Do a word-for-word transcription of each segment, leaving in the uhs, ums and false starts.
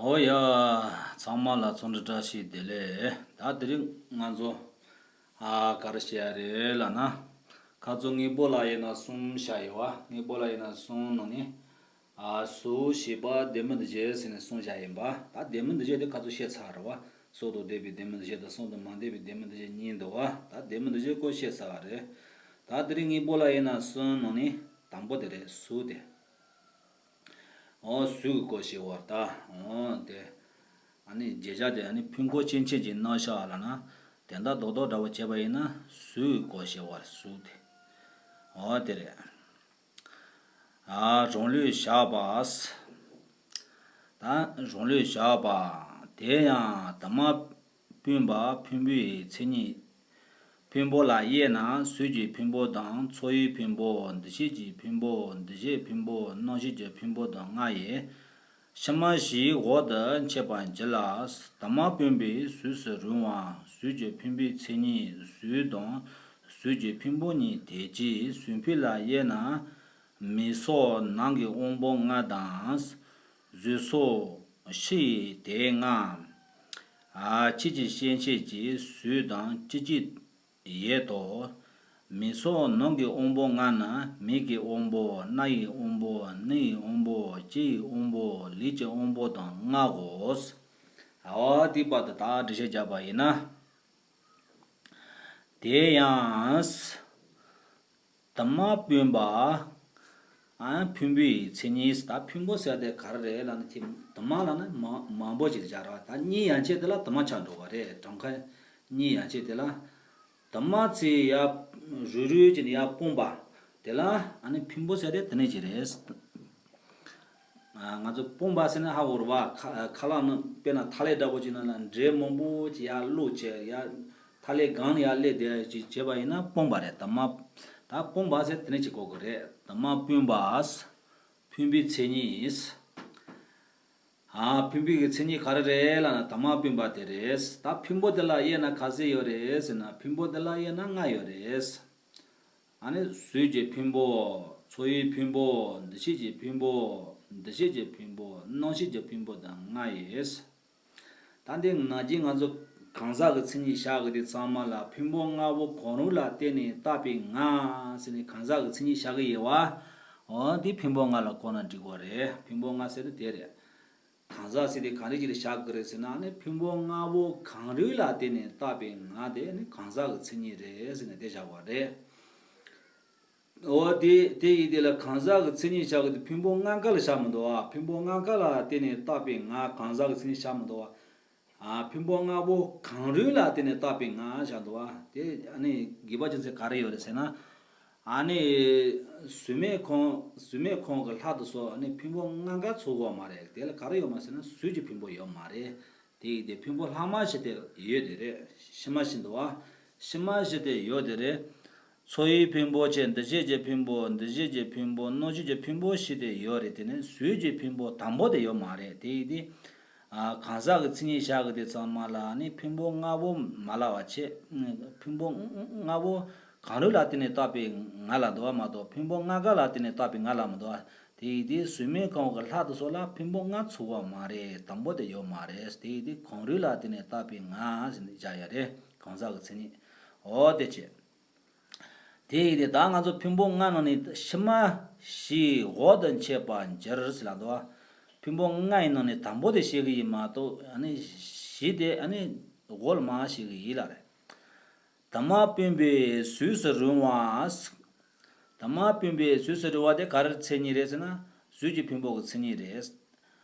ཨོ་ཡ། ཚང་མ་ལ་འཚམས་འདྲི་བཀྲ་ཤིས་བདེ་ལེགས། ད་དེ་རིང་ང་ཚོ་ཨ་ག་རེ་བཤད་ཡ་རེད་ལབ་ན། ཁ་རྩང་དངོས་པོ་ལ་དབྱེ་ན་གསུམ་བཤད་ཡོད་པ། དངོས་པོ་ལ་དབྱེ་ན་གསུམ་ནང་ནས། ཨ་གཟུགས་ཞེས་པ་ལྡན་མིན་འདུ་བྱེད་ཟེར་ནས་གསུམ་བཤད་ཡིན་པ། ད་ལྡན་མིན་འདུ་བྱེད་དེ་ཁ་རྩང་བཤད་ཚར་རེད་པ། གཟུགས་དང་ལྡན་པའི་ལྡན་མིན་འདུ་བྱེད་དང་གཟུགས་དང་མ་ལྡན་པའི་ལྡན་མིན་འདུ་བྱེད་གཉིས་འདུག་པ། ད་ལྡན་མིན་འདུ་བྱེད་སྐོར་བཤད་ཚར་བ་རེད། ད་དེ་རིང་དངོས་པོ་ལ་དབྱེ་ན་གསུམ་ནང་ནས་དང་པོ་དེ་རེད། གཟུགས་དེ། འོ་གཟུགས་ཀྱི་སྐོར་བཤད་པ་རེད་ད། འོ་དེ། ཨ་ནི་བརྗོད་བྱ་དེ་ཨ་ནི་ཕུང་པོ་སྐྱེ་མཆེད་ཀྱི་རྣམ་གཞག་ལབ་ན། དེ་འདྲ་རྡོག་རྡོག་འདྲ་པོ་བྱས་པ་ཡིན་ན་གཟུགས་ཀྱི་སྐོར་བཤད་པ་རེད། གཟུགས་དེ། འོ་དེ་རེད། ཨ་རང་ལུགས་བཞག་པ། ད་རང་ལུགས་བཞག་པ། དེ་ཡང་དང་པོ་སྤུན་པ་ཕུང་པོའི་མཚན་ཉིད། ཕུང་པོ་ལ་དབྱེ་ན་གཟུགས་ཀྱི་ཕུང་པོ་དང་ཚོར་བའི་ཕུང་པོ། འདུ་ཤེས་ཀྱི་ཕུང་པོ། འདུ་བྱེད་ཕུང་པོ། རྣམ་ཤེས་ཀྱི་ཕུང་པོ་དང་ལྔ་ཡོད། ཕྱི་མ་བཞིའི་འོག་ཏུ་འཆད་པར་འགྱུར་ལ། དང་པོ་སྤུན་པའི་གཟུགས་སུ་རུང་བ། གཟུགས་ཀྱི་ཕུང་པོའི་མཚན་ཉིད་གཟུགས་དང་། གཟུགས་ཀྱི་ཕུང་པོ་གཉིས་དེ་ཅི། གཟུགས་ཕུང་ལ་དབྱེ་ན། མིག་སོགས་ནང་གི་དབང་པོ་ལྔ་དང་། གཟུགས་སོགས་ཕྱི་ཡི་དེ་ལྔ། ཨ་ཕྱི་ཀྱི་སྐྱེ་མཆེད་ཀྱི་གཟུགས་དང་ཅི་ཅི་ཡོད་དོ། མིག་སོགས་ནང་གི་དབང་པོ་ལྔ་ནི་མིག་གི་དབང་པོ། རྣ་ཡི་དབང་པོ། སྣའི་དབང་པོ། ལྕེ་ཡི་དབང་པོ། ལུས་ཀྱི་དབང་པོ་དང་ལྔའོ། འོ་དེའི་བར་དུ་ད་འགྲེལ་བཤད་བརྒྱབ་པ་ཡིན་ན། དེ་ཡང་། དང་པོ་སྤུན་པ། ཨ་ཕུང་པོའི་མཚན་ཉིད། ད་ཕུང་པོ་ཟེར་དེ་ག་རེ་རེད་ལབ་ན། དེ་དང་པོ་ལབ་ན་མང་མང་པོ་ཞིག་བཞག་ར། ད་གཉིས་ཡན་ཆད་དེ་ལ་དང་པོ་ཆགས་འགྲོ་བ་རེད། གྲངས་ཀ་གཉིས་ཡན་ཆད་དེ་ལ། དང་པོ་ཚེ་ཡར་རུལ་རུལ་གྱི་ནི་ཡར་སྤུངས་པ། དེ་ལ་ཨ་ནི་ཕུང་པོ་ཟེར་དེ་དེ་ནས་ཅི་རེད། ང་ཚོ་སྤུངས་པ་ཟེར་ན་ཧ་གོ་རེད་པ། ཁ་ཁ་ལག་ནང་དཔེར་ན་ཐ་ལེ་འདྲ་པོ་ཅིག་ནང་ལ་འབྲས་མང་པོ་ཅིག་ཡར་བླུགས་བྱས། ཡར་ཐ་ལེ་སྒང་ནས་ཡར་སླེབས་བསྡད་ཅིག་བྱས་པ་ཡིན་ན་སྤུངས་པ་རེད། དང་པོ། ད་སྤུངས་པ་ཟེར་དེ་ནས་ཅིག་གོ་དགོས་རེད། དང་པོ་སྤུན་པ། ཕུང་པོའི་མཚན་ཉིད། ཨ་ཕུང་པོའི་གི་མཚན་ཉིད་ག་རེ་རེད་ལབ་ན་དང་པོ་སྤུན་པ་དེ་རེད། ད་ཕུང་པོ་དེ་ལ་དབྱེ་ན་ག་ཚོད་ཡོད་རེད་ཟེར་ན། ཕུང་པོ་དེ་ལ་དབྱེ་ན་ལྔ་ཡོད་རེད། ཨ་ནི་གཟུགས་ཀྱི་ཕུང་པོ། ཚོར་བའི་ཕུང་པོ། འདུ་ཤེས་ཀྱི་ཕུང་པོ། འདུ་བྱེད་ཀྱི་ཕུང་པོ། རྣམ་ཤེས་ཀྱི་ཕུང་པོ་དང་ལྔ་ཡོད། ད་འདི་ནང་བཞིན་ང་ཚོ་གང་ཟག་གི་མཚན་ཉིད་བཞག་གི་དེ་ཚང་མ་ལ་ཕུང་པོ་ལྔ་པོ་གང་རུང་ལ་བརྟེན་ནས་བཏགས་པའི་ང་ཟེར་ནས་གང་ཟག་གི་མཚན་ཉིད་བཞག་གི་ཡོད་པ། འོ་འདི་ཕུང་པོ་ལྔ་ལ་གོ་ན་འགྲིག་གི་རེད། ཕུང་པོ་ལྔ་ཟེར་དེ་དེ་རེད། གང་ཟག་ཟེར་དེ་ག་རེ་ཅིག་ལ་བཞག་གི་རེད་ཟེར་ན། ཨ་ནི་ཕུང་པོ་ལྔ་པོ་གང་རུང་ལ་བརྟེན་ནས་བཏགས་པའི་ང་དེ་ནི་གང་ཟག་གི་མཚན་ཉིད་རེད་ཟེར་ནས་དེ་བཞག་པ་རེད། འོ་དེ་དེ་ཡིན་དེ་ལ་གང་ཟག་གི་མཚན་ཉིད་བཞག་གི་དེ་ཕུང་པོ་ལྔ་ཀ་ལ་བཞག་མི་འདུག་པ། ཕུང་པོ་ལྔ་ཀ་ལ་བརྟེན་ནས་བཏགས་པའི་ང་གང་ཟག་གི་མཚན་ཉིད་བཞག་མི་འདུག་པ། ཨ་ཕུང་པོ་ལྔ་པོ་གང་རུང་ལ་བརྟེན་ནས་བཏགས་པའི་ང་བཞག་འདུག་པ། དེ་ཨ་ནི་དགོས་པ་ཅན་ཚོས་ག་རེ་ཡོད་རེད་ཟེར་ན། ཨ་ནི་གཟུགས་མེད་ཁང་། གཟུགས་མེད་ཁང་གི་ལྷ་དེ་ཚོ་ཨ་ནི་ཕུང་པོ་ལྔ་ཀ་ཚུགས་ཀྱི་ཡོད་མ་རེད། དེ་ལ་ག་རེ་ཡོད་མ་ཟེར་ན་གཟུགས་ཀྱི་ཕུང་པོ་ཡོད་མ་རེད། དེ་ཡིན་དེ་ཕུང་པོ་ལྷག་མ་ཞིག་དེ་ཡོད་དེ་རེད། ཕྱི་མ་ཞིག་འདུག་པ། ཕྱི་མ་ཞིག་དེ་ཡོད་དེ་རེད། ཚོར་བའི་ཕུང་པོ་བྱས། འདུ་བྱེད་ཀྱི་ཕུང་པོ། འདུ་བྱེད་ཀྱི་ཕུང་པོ། རྣམ་ཤེས་ཀྱི་ཕུང་པོ་ཞིག་དེ་ཡོད་རེད། དེ་ནི་གཟུགས་ཀྱི་ཕུང་པོ་དང་པོ་དེ་ཡོད་མ་རེད། དེ་ཡིན་དེ། ཨ་གང་ཟག་གི་མཚན་ཉིད་བཞག་གི་དེ་ཚང་མ་ལ་ནི་ཕུང་པོ་ལྔ་པོ་མ་ལབ་པ་བྱས། ཕུང་པོ་ལྔ་པོ་གང་རུང་ལ་བརྟེན་ནས་བཏགས་པའི་ང་ལབ་འདུག་པ་མ་གཏོགས། ཕུང་པོ་ལྔ་ཀ་ལ་བརྟེན་ནས་བཏགས་པའི་ང་ལབ་མི་འདུག་པ། དེ་ཡིན་དེ་གཟུགས་མེད་ཁང་གི་ལྷ་དེ་ཚོ་ལ་ཕུང་པོ་ལྔ་ཚུགས་པ་མ་རེད། དང་པོ་དེ་ཡོད་མ་རེད། དེ་ཡིན་དེ་གང་རུང་ལ་བརྟེན་ནས་བཏགས་པའི་ང་ཟེར་ནས་བཞག་ཡ་རེད། གང་ཟག་གི་མཚན་ཉིད། འོ་དེ་བྱས། དེ་ཡིན་དེ་ད་ང་ཚོ་ཕུང་པོ་ལྔ་ནང་ནས་ཕྱི་མ་བཞིའི་འོག་ཏུ་འཆད་པར་འགྱུར་ཟེར་ལབ་འདུག་པ། ཕུང་པོ་ལྔ་ཡི་ནང་ནས་དང་པོ་དེ་བཤད་གི་ཡིན་མ་གཏོགས། ཨ་ནི་བཞི་དེ་ཨ་ནི་འོག་ལ་མར་བཤད་གི་ཡིན་ལབ་རེད། དང་པོ་སྤུན་པའི་གཟུགས་སུ་རུང་བ། དང་པོ་སྤུན་པའི་གཟུགས་སུ་རུང་བ་དེ་ག་རེ་མཚན་ཉིད་རེད་ཟེར་ན། གཟུགས་ཀྱི་ཕུང་པོ་གི་མཚན་ཉིད་རེད།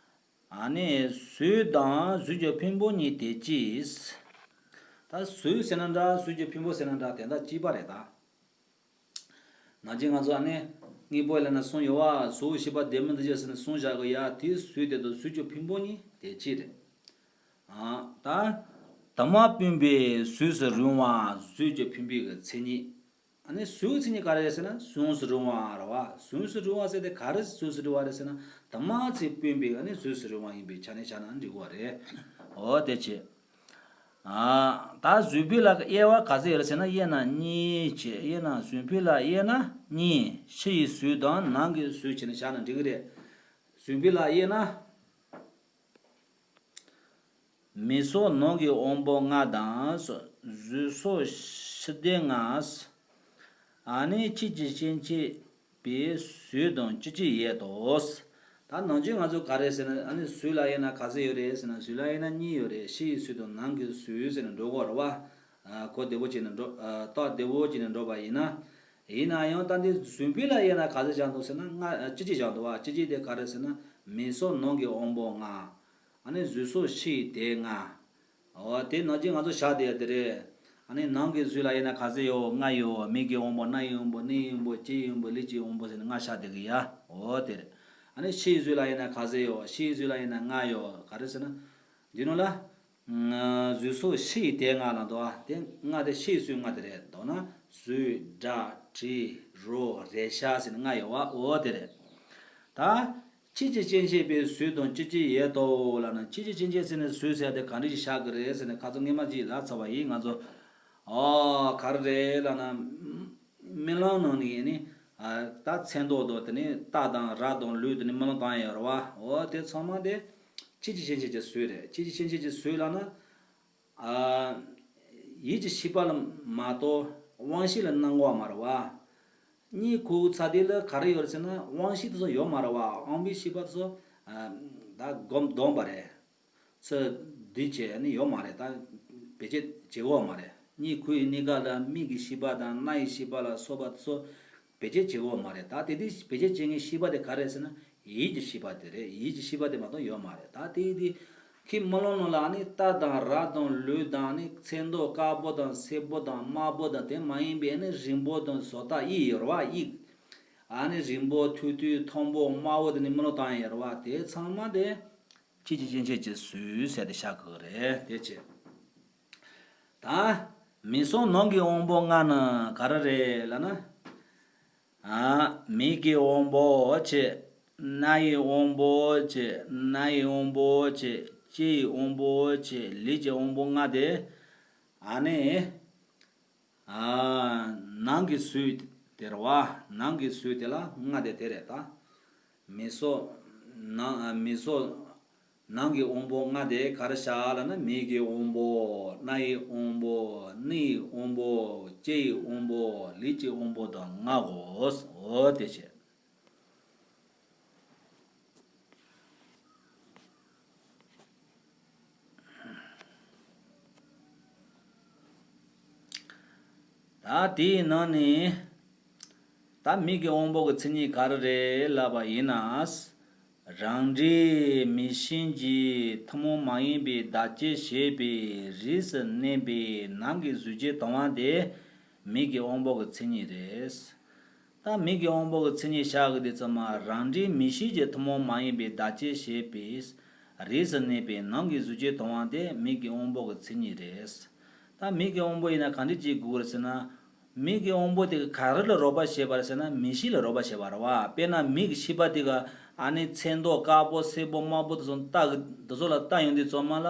ཨ་ནི་གཟུགས་དང་གཟུགས་ཀྱི་ཕུང་པོ་གཉིས་དེ་ཅི། ད་གཟུགས་ཟེར་ན་འདྲ། གཟུགས་ཀྱི་ཕུང་པོ་ཟེར་ན་འདྲ། དེ་འདྲ་གཅིག་པ་རེད་ད། ནང་བཞིན་ང་ཚོ་ཨ་ནི་དངོས་པོ་ལ་ན་གསུམ་ཡོད་པ། གཟུགས་ཞེས་པ་ལྡན་མིན་འདུ་བྱེད་ཟེར་ནས་གསུམ་བཞག་གི་ཡ། དེའི་གཟུགས་དེ་དང་གཟུགས་ཀྱི་ཕུང་པོ་གཉིས་དེ་གཅིག་རེད། ཨ་ད་དང་པོ་སྤུན་པའི་གཟུགས་སུ་རུང་བ། གཟུགས་ཀྱི་ཕུང་པོའི་གི་མཚན་ཉིད། ཨ་ནི་གཟུགས་མཚན་ཉིད་ག་རེ་རེད་ཟེར་ན་གཟུགས་སུ་རུང་བ་རེད་པ། གཟུགས་སུ་རུང་བ་ཟེར་དེ་ག་རེ་གཟུགས་སུ་རུང་བ་རེད་ཟེར་ན། དང་པོ་ཚེ་སྤུན་པའི་ཨ་ནི་གཟུགས་སུ་རུང་བ་ཡིན་པའི་ཆ་ནས་བཞག་ན་འགྲིག་གི་རེད། འོ་དེ་བྱས། ཨ་ད་གཟུགས་ཕུང་ལ་དབྱེ་བ་ག་ཚོད་ཡོད་རེད་ཟེར་ན། དབྱེ་ན་གཉིས་བྱས། དབྱེ་ན་གཟུགས་ཕུང་ལ་དབྱེ་ན་གཉིས། ཕྱི་ཡི་གཟུགས་དང་ནང་གི་གཟུགས་བྱས་ནས་བཞག་ན་འགྲིག་གི་རེད། གཟུགས་ཕུང་ལ་དབྱེ་ན། མིག་སོགས་ནང་གི་དབང་པོ་ལྔ་དང་། གཟུགས་སོགས་ཕྱི་བལྟས་ལྔ། ཨ་ནི་ཆོས་ཀྱི་སྐྱེ་མཆེད་པའི་ཟོས་དང་བཅུད་ཀྱི་ཡས་དང་། ད་ནང་ཆོས་ང་ཚོ་ག་རེ་ཟེར་ན། ཨ་ནི་གཟུགས་ལ་དབྱེ་ན་ག་ཚོད་ཡོད་རེད་ཟེར་ན། གཟུགས་ལ་དབྱེ་ན་གཉིས་ཡོད་རེད། ཕྱི་ཡི་གཟུགས་དང་ནང་གི་གཟུགས་ཟེར་ནས་འགྲོ་གི་ཡོད་རེད་བ། ཨ། གོ་བདེ་བོ་བྱས་ནས་འགྲོ། ཨ། རྟོགས་བདེ་བོ་བྱས་ནས་འགྲོ་བ་ཡིན་ན། ཡིན་ན་ཡང་ད་འདི་གཟུགས་པོ་ལ་དབྱེ་ན་ག་ཚོད་བཞག་འདུག་ཟེར་ན། ལྔ། ཨ། བཅུ་གཅིག་བཞག་འདུག་བ། བཅུ་གཅིག་དེ་ག་རེ་ཟེར་ན། མིག་སོགས་ནང་གི་དབང་པོ་ལྔ། ཨ་ནི་གཟུགས་སོགས་ཕྱི་ཡི་དེ་ལྔ། འོ། དེ་ནང་བཞིན་ང་ཚོ་བཞག་བསྡད་ཡ་དེ་རེད། ཨ་ནི་ནང་གི་གཟུགས་ལ་དབྱེ་ན་ག་ཚོད་ཡོད། ལྔ་ཡོད། མིག་གི་དབང་པོ། རྣ་ཡི་དབང་པོ། སྣའི་དབང་པོ། ལྕེ་ཡི་དབང་པོ། ལུས་ཀྱི་དབང་པོ་ཟེར་ནས་ལྔ་བཞག་བསྡད་གི་ཡ། འོ་དེ་རེད། ཨ་ནི་ཕྱི་ཡི་གཟུགས་ལ་དབྱེ་ན་ག་ཚོད་ཡོད། ཕྱི་ཡི་གཟུགས་ལ་དབྱེ་ན་ལྔ་ཡོད། ག་རེ་ཟེར་ན། འདི་ནང་ལ། ཨ། གཟུགས་སོགས་ཕྱི་ཡི་དེ་ལྔ་ལ་འདུག་ཨ། དེ་ལྔ་དེ་ཕྱི་ཡི་གཟུགས་ལྔ་དེ་རེད། མདོར་ན་གཟུགས། སྒྲ། དྲི། རོ། རེག་བྱ་ཟེར་ནས་ལྔ་ཡོད་བ། འོ་དེ་རེད། ད་ཆོས་ཀྱི་སྐྱེ་མཆེད་པའི་ཟོས་དང་བཅུད་ཀྱི་ཡས་དང་ལབ་ན། ཆོས་ཀྱི་སྐྱེ་མཆེད་ཟེར་ནས་ཟོས་ཟེར་ཡ་དེ་ག་འདྲ་ཞིག་བཞག་གི་རེད་ཟེར་ནས་ཁ་སང་སྔས་མ་ཅིག་ལབ་ཚར་བ་ཡིན། ང་ཚོ། ཨོ། ག་རེ་རེད་ལབ་ན། རྨི་ལམ་ནང་ནས་ནི། ཨ། ད་ཚེ་མདོག་དང་། དེ་ནས་རྟ་དང་ར་དང་ལུག་དེ་ནས་རྨི་ལམ་བཏང་ཡོད་རེད་བ། འོ་དེ་ཚང་མ་དེ་ཆོས་ཀྱི་སྐྱེ་མཆེད་ཀྱི་ཟོས་རེད། ཆོས་ཀྱི་སྐྱེ་མཆེད་ཀྱི་ཟོས་ལབ་ན། ཨ། ཡིད་ཀྱི་ཤེས་པ་ལ་མ་གཏོགས་དབང་ཤེས་ལ་སྣང་གི་ཡོད་མ་རེད་བ། གཉིད་ཁུག་ཚར་དུས་ལ་ག་རེ་ཡོད་རེད་ཟེར་ན། དབང་ཤེས་དེ་ཚོ་ཡོད་མ་རེད་བ། དབང་པོའི་ཤེས་པ་དེ་ཚོ། ཨ། ད་སྒོམ་བསྡམས་པ་རེད། ཚུར་བསྡུས་བྱས་ནི་ཡོད་མ་རེད། ད་བེད་སྤྱོད་བྱེད་ཀྱི་ཡོད་མ་རེད། གཉིད་ཁུག་པའི་གནས་སྐབས་ལ་མིག་གི་ཤེས་པ་དང་རྣ་ཡི་ཤེས་པ་ལ་སོགས་པ་དེ་ཚོ་བེད་སྤྱོད་བྱེད་ཀྱི་ཡོད་མ་རེད། ད་དེ་དུས་བེད་སྤྱོད་བྱེད་མཁན་ཤེས་པ་དེ་ག་རེ་རེད་ཟེར་ན། ཡིད་ཀྱི་ཤེས་པ་དེ་རེད། ཡིད་ཀྱི་ཤེས་པ་དེ་མ་གཏོགས་ཡོད་མ་རེད། ད་དེ་དུས་ཁོའི་རྨི་ལམ་ནང་ལ་ནི་རྟ་དང་ར་དང་ལུག་དང་ནི་ཚེར་མདོག་དཀར་པོ་དང་སེར་པོ་དང་དམར་པོ་དང་། དེ་མ་ཡིན་པའི་ནི་རིང་པོ་དང་བཟོ་ལྟ་དབྱིབས་ཡོད་རེད་བ། དབྱིབས། ཨ་ནི་རིང་པོ། ཐུང་ཐུང་། མཐོན་པོ། དམའ་བོ་དེ་ནི་རྨི་ལམ་བཏང་ཡོད་རེད་བ། དེ་ཚང་མ་དེ་ཆོས་ཀྱི་སྐྱེ་མཆེད་ཀྱི་ཟོས་ཟེར་ཏེ་བཞག་གི་རེད། དེ་བྱས། ད་མིག་སོགས་ནང་གི་དབང་པོ་ལྔ་ནི་ག་རེ་རེད་ལབ་ན། ཨ། མིག་གི་དབང་པོ་བྱས། རྣ་ཡི་དབང་པོ་བྱས། སྣ་ཡི་དབང་པོ་བྱས། ལྕེ་ཡི་དབང་པོ་བྱས། ལུས་ཀྱི་དབང་པོ་ལྔ་དེ། ཨ་ནི། ཨ། ནང་གི་ཟོས་དེ་རེད་བ། ནང་གི་ཟོས་དེ་ལ་ལྔ་དེ་དེ་རེད་ད། མིག་སོགས་ནང་། མིག་སོགས་ནང་གི་དབང་པོ་ལྔ་དེ་ག་རེ་བཞག་ལབ་ན། མིག་གི་དབང་པོ། རྣ་ཡི་དབང་པོ། སྣའི་དབང་པོ། ལྕེ་ཡི་དབང་པོ། ལུས་ཀྱི་དབང་པོ་དང་ལྔ་གོ། འོ་དེ་བྱས། ད་དེའི་ནང་ནས་ད་མིག་གི་དབང་པོ་གི་མཚན་ཉིད་ག་རེ་རེད་ལབ་པ་ཡིན་ན། རང་འབྲས་མིག་ཤེས་ཀྱི་ཐུན་མོང་མ་ཡིན་པའི་བདག་ཅེས་བྱེད་པའི་རིས་སུ་གནས་པའི་ནང་གི་གཟུགས་ཅན་དང་བ་དེ་མིག་གི་དབང་པོ་གི་མཚན་ཉིད་རེད། ད་མིག་གི་དབང་པོ་གི་མཚན་ཉིད་བཞག་གི་དེ་ཚང་མ་རང་འབྲས་མིག་ཤེས་ཀྱི་ཐུན་མོང་མ་ཡིན་པའི་བདག་ཅེས་བྱེད་པའི་རིས་སུ་གནས་པའི་ནང་གི་གཟུགས་ཅན་དང་བ་དེ་མིག་གི་དབང་པོ་གི་མཚན་ཉིད་རེད། ད་མིག་གི་དབང་པོ་ཡིན་ན་ག་འདྲ་ཅིག་དགོས་རེད་ཟེར་ན། མིག་གི་དབང་པོ་དེ་ག་རེ་ལ་རོགས་པ་བྱེད་པ་རེད་ཟེར་ན། མིག་ཤེས་ལ་རོགས་པ་བྱེད་པ་རེད་བ། དཔེར་ན་མིག་གི་ཤེས་པ་དེ་ག་ཨ་ནི་ཚེར་མདོག་དཀར་པོ་སེར་པོ་དམར་པོ་དེ་ཚོ་ལྟ་གི་དེ་ཚོ་ལ་ལྟ་ཡོང་དུས་ཚང་མ་ལ་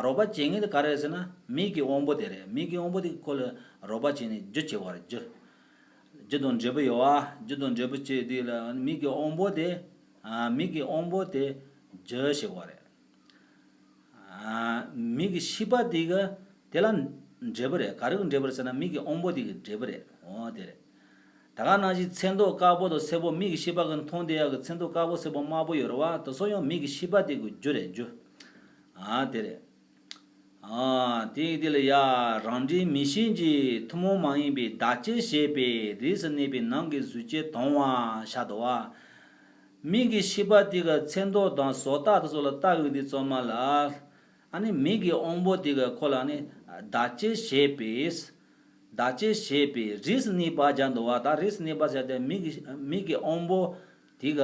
རོགས་པ་བྱེད་མཁན་དེ་ག་རེ་རེད་ཟེར་ན། མིག་གི་དབང་པོ་དེ་རེད། མིག་གི་དབང་པོ་དེ་ཁོ་ལ་རོགས་པ་བྱས་ནས་རྒྱུ་བྱེད་པ་རེད། རྒྱུ། རྒྱུ་དང་འབྲས་བུ་ཡོད་བ། རྒྱུ་དང་འབྲས་བུ་བྱས་དུས་ལ་མིག་གི་དབང་པོ་དེ། ཨ། མིག་གི་དབང་པོ་དེ་རྒྱུ་བྱེད་པ་རེད། ཨ། མིག་གི་ཤེས་པ་དེ་ག་དེ་ལ་འབྲས་བུ་རེད། ག་རེ་གི་འབྲས་བུ་རེད་ཟེར་ན། མིག་གི་དབང་པོ་དེ་གི་འབྲས་བུ་རེད། འོ་དེ་རེད། ད་ག་ནང་བཞིན་ཚེར་མདོག་དཀར་པོ་དང་སེར་པོ། མིག་གི་ཤེས་པ་གི་མཐོང་བསྡད་ཡག་གི་ཚེར་མདོག་དཀར་པོ་སེར་པོ་དམར་པོ་ཡོད་རེད་བ། དེ་ཚོ་ཡང་མིག་གི་ཤེས་པ་དེ་གི་རྒྱུ་རེད། རྒྱུ། ཨ། དེ་རེད། ཨ། དེ་ཡི་དེ་ལ་ཡ། རང་འབྲས་མིག་ཤེས་ཀྱི་ཐུན་མོང་མ་ཡིན་པའི་བདག་ཅེས་བྱེད་པའི་རིས་སུ་གནས་པའི་ནང་གི་གཟུགས་ཅན་དང་བ་བཞག་འདུག་བ། མིག་གི་ཤེས་པ་དེ་ག་ཚེར་མདོག་དང་བཟོ་ལྟ་དེ་ཚོ་ལ་ལྟ་ཡོང་དུས་ཙམ་པ་ལ། ཨ་ནི་མིག་གི་དབང་པོ་དེ་ག་ཁོ་ལ་ནི་བདག་ཅེས་བྱེད་པའི། བདག་ཅེས་བྱེད་པའི་རིས་སུ་གནས་པ་སྦྱར་འདུག་བ། ད་རིས་སུ་གནས་པ་ཟེར་ཏེ་མིག་གི་མིག་གི་དབང་པོ་དེ་ག་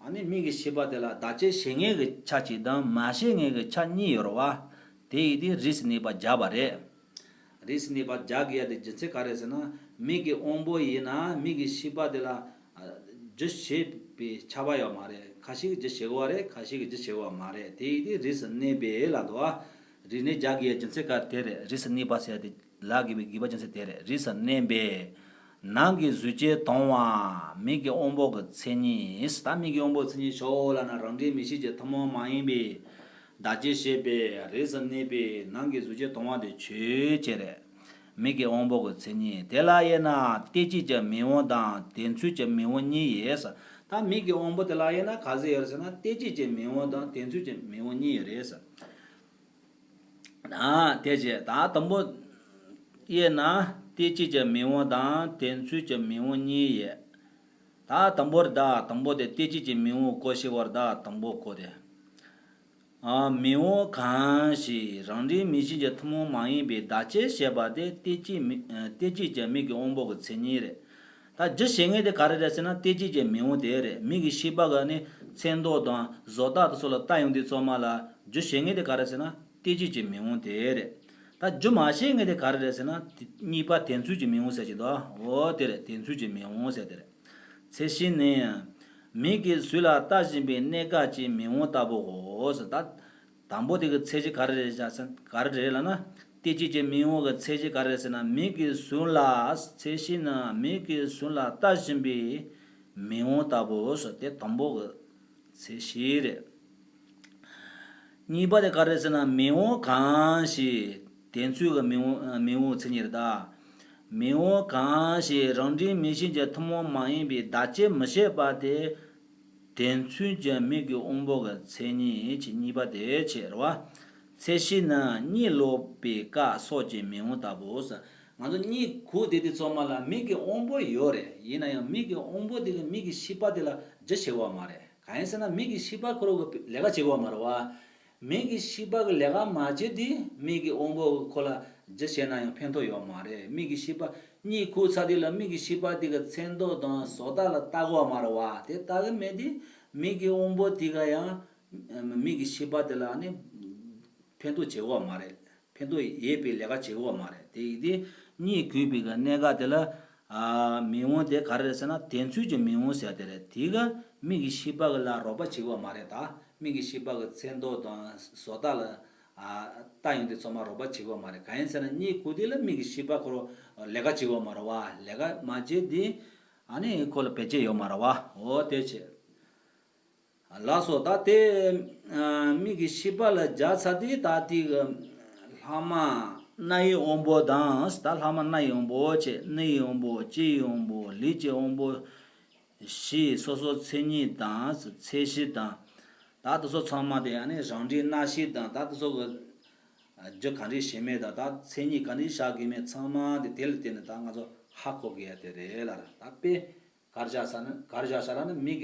ཨ་ནི་མིག་གི་ཤེས་པ་དེ་ལ་བདག་ཅེས་བྱེད་མཁན་གྱི་ཆ་གཅིག་དང་མ་བྱེད་མཁན་གྱི་ཆ་གཉིས་ཡོད་རེད་བ། དེ་ཡིན་དུས་རིས་སུ་གནས་པ་སྦྱར་བ་རེད། རིས་སུ་གནས་པ་སྦྱར་དགོས་ཡ་དེ་རྒྱུ་མཚན་ག་རེ་ཟེར་ན། མིག་གི་དབང་པོ་ཡིན་ན་མིག་གི་ཤེས་པ་དེ་ལ་རྒྱུ་བྱེད་པའི་ཁྱབ་པ་ཡོད་མ་རེད། ཁ་ཤས་ཀྱིས་རྒྱུ་བྱེད་དགོས་པ་རེད། ཁ་ཤས་ཀྱིས་རྒྱུ་བྱེད་དགོས་པ་མ་རེད། དེ་ཡིན་དུས་རིས་སུ་གནས་པའི་ལབ་འདུག་བ། རིས་གནས་སྦྱར་དགོས་ཡ་རྒྱུ་མཚན་ག་དེ་རེད། རིས་སུ་གནས་པ་ཟེར་ཡ་དེ། ལབ་དགོས་པའི་དགོས་པ་ཅན་ཚེ་དེ་རེད། རིས་སུ་གནས་པའི་ནང་གི་གཟུགས་ཅན་དང་བ། མིག་གི་དབང་པོ་གི་མཚན་ཉིད། ད་མིག་གི་དབང་པོ་གི་མཚན་ཉིད་ཤོག་ལབ་ན། རང་འབྲས་མིག་ཤེས་ཀྱི་ཐུན་མོང་མ་ཡིན་པའི་ བདག་ཅེས་བྱས་པའི་རིས་སུ་གནས་པའི་ནང་གི་གཟུགས་ཅན་དང་བ་དེ་ཆོས་ཅན་རེད། མིག་གི་དབང་པོ་གི་མཚན་ཉིད་དེ་ལ་དབྱེ་ན་དེ་སྐྱེད་ཀྱི་མིག་དབང་དང་དེ་མཚོན་གྱི་མིག་དབང་གཉིས་ཡོད་ཟེར། ད་མིག་གི་དབང་པོ་དེ་ལ་དབྱེ་ན་ག་ཚོད་ཡོད་རེད་ཟེར་ན་དེ་སྐྱེད་ཀྱི་མིག་དབང་དང་དེ་མཚོན་གྱི་མིག་དབང་གཉིས་ཡོད་རེད་ཟེར། ཨ་དེ་བྱས་ད་དང་པོ་དབྱེ་ན་དེ་སྐྱེད་ཀྱི་མིག་དབང་དང་དེ་མཚོན་གྱི་མིག་དབང་གཉིས་ཡོད། ད་དང་པོར་ད་དང་པོ་དེ་དེ་སྐྱེད་ཀྱི་མིག་དབང་གོ་ཤེས་པར་ད་དང་པོ་གོ་དེ། ཨ་མིག་དབང་གང་ཞིག་རང་འབྲས་མིག་ཤེས་ཀྱི་ཐུན་མོང་མ་ཡིན་པའི་བདག་ཅེས་བྱས་པ་དེ་དེ་སྐྱེད་མི་ཨ་དེ་སྐྱེད་ཀྱི་མིག་གི་དབང་པོ་གི་མཚན་ཉིད་རེད། ད་རྒྱུ་བྱེད་ངེས་དེ་ག་རེ་རེད་ཟེར་ན་དེ་སྐྱེད་ཀྱི་མིག་དབང་དེ་རེད། མིག་གི་ཤེས་པ་གི་ནི་མཚོན་རྟགས་དང་བཟོ་ལྟ་དེ་ཚོ་ལ་ལྟ་ཡོང་དུས་ཚང་མ་ལ་རྒྱུ་བྱེད་ངེས་དེ་ག་རེ་ཟེར་ན་དེ་སྐྱེད་ཀྱི་མིག་དབང་དེ་རེད། ད་རྒྱུ་མ་བྱེད་ངེས་དེ་ག་རེ་རེད་ཟེར་ན་དེ་གཉིས་པ་དེ་མཚོན་གྱི་མིག་དབང་ཟེར་གྱི་འདུག་འོ་དེ་རེད། དེ་མཚོན་གྱི་མིག་དབང་ཟེར་དེ་རེད། ཚད་གཞི་ནི། མིག་གིས་གཟུགས་ལ་ལྟ་བཞིན་པའི་གནད་འགག་ཅན་མིག་དབང་ལྟ་བུའོ། ད་དང་པོ་དེ་གི་ཚད་གཞི་ག་རེ་རེད་ཟེར་ན་ག་རེ་རེད་ལབ་ན། དེ་སྐྱེད་ཀྱི་མིག་དབང་གི་ཚད་གཞི་ག་རེ་རེད་ཟེར་ན་མིག་གིས་གཟུགས་ལ་ཚད་གཞི་ནི་མིག་གིས་གཟུགས་ལ་ལྟ་བཞིན་པའི་མིག་དབང་ལྟ་བུའོ། དེ་དང་པོ་གི་ཚད་གཞི་རེད། གཉིས་པ་དེ་ག་རེ་ཟེར་ན་མིག་དབང་གང་ཞིག་དེ་ཚོའི་གི་མིག་དབང་མིག་དབང་མཚན་ཉིད་རེད་ད། མིག་དབང་གང་ཞིག་རང་འབྲས་མིག་ཤེས་ཀྱི་ཐུན་མོང་མ་ཡིན་པའི་བདག་ཅེས་མི་བྱེད་པ་དེ། དེ་མཚོན་གྱི་མིག་གི་དབང་པོ་གི་མཚན་ཉིད་ཀྱི་གཉིས་པ་དེ་ཆེ་རེད་བ། ཚད་གཞི་ནི་གཉིད་ལོག་པའི་སྐབས་སོགས་ཀྱི་མིག་དབང་ལྟ་བུའོ། ང་ཚོ་གཉིད་ཁུག་བསྡད་དུས་ཚང་མ་ལ་མིག་གི་དབང་པོ་ཡོད་རེད། ཡིན་ན་ཡང་མིག་གི་དབང་པོ་དེ་གི་མིག་གི་ཤེས་པ་དེ་ལ་རྒྱུ་བྱེད་པ་མ་རེད། གང་ཡིན་ཟེར་ན་མིག་གི་ཤེས་པ་ཁོ་རང་གི་ལས་ཀ་བྱེད་དགོས་མ་རེད་བ། མིག་གི་ཤེས་པ་གི་ལས་ཀ་མ་བྱེད་དུས་མིག་གི་དབང་པོ་གི་ཁོ་ལ་རྒྱུ་བྱས་ན་ཡང་ཕན་ཐོགས་ཡོད་མ་རེད། མིག་གི་ཤེས་པ་གཉིད་ཁུག་ཚར་དུས་ལ་མིག་གི་ཤེས་པ་དེ་གི་མཚོན་རྟགས་དང་བཟོ་ལྟ་ལ་ལྟ་དགོས་མ་རེད་བ། དེ་ལྟ་གི་མེད་དུས་མིག་གི་དབང་པོ་དེ་ག་ཡང་མིག་གི་ཤེས་པ་དེ་ལ་ནི་ཕན་ཐོགས་བྱེད་དགོས་མ་རེད། ཕན་ཐོགས་ཡོད་པའི་ལས་ཀ་བྱེད་དགོས་མ་རེད། དེ་ཡིན་དུས་གཉིད་ཁུག་པའི་གི་གནད་འགག་དེ་ལ། ཨ་མིག་དབང་དེ་ག་རེ་རེད་ཟེར་ན་དེ་མཚོན་གྱི་མིག་དབང་ཟེར་དེ་རེད། དེ་ག་མིག་གི་ཤེས་པ་གི་ལ་རོགས་པ་བྱེད་དགོས་མ་རེད་ད། མིག་གི་ཤེས་པ་གི་མཚོན་རྟགས་དང་བཟོ་ལྟ་ལ་ཨ་ལྟ་ཡོང་དུས་ཚང་མ་རོགས་པ་བྱེད་དགོས་མ་རེད། གང་ཡིན་ཟེར་ན་གཉིད་ཁུག་དུས་ལ་མིག་གི་ཤེས་པ་ཁོ་རང་ལས་ཀ་བྱེད་དགོས་མ་རེད་བ། ལས་ཀ་མ་བྱེད་དུས་ཨ་ནི་ཁོ་ལ་བེད་སྤྱོད་ཡོད་མ་རེད་བ། འོ་དེ་བྱེད། ལགས་སོ། ད་དེ་ཨ་མིག་གི་ཤེས་པ་ལ་སྦྱར་ཚར་དུས་ད་དེ་གི་ལྷག་མ་རྣ་ཡི་དབང་པོ་དང་། ད་ལྷག་མ་རྣ་ཡི་དབང་པོ་བྱས། སྣ་ཡི་དབང་པོ། ལྕེ་ཡི་དབང་པོ། ལུས་ཀྱི་དབང་པོ། བཞི་སོ་སོ་མཚན་ཉིད་དང་ཚད་གཞི་དང་། ད་དེ་ཚོ་ཚང་མ་དེ་ཨ་ནི་རང་འབྲས་རྣམ་ཤེས་དང་། ད་དེ་ཚོ་གི་རྒྱུ་ག་འདྲས་བྱེད་མེད་དང་། ད་མཚན་ཉིད་ག་འདྲས་བཞག་དགོས་མེད་ཚང་མ་དེ་དེ་ལ་བརྟེན་ནས་ད་ང་ཚོ་ཧ་གོ་དགོས་ཡ་དེ་རེད་ལ། ད་དཔེ་གར་བཞག་ས་ནི་གར་བཞག་ས་ལ་ནི་མིག་གི་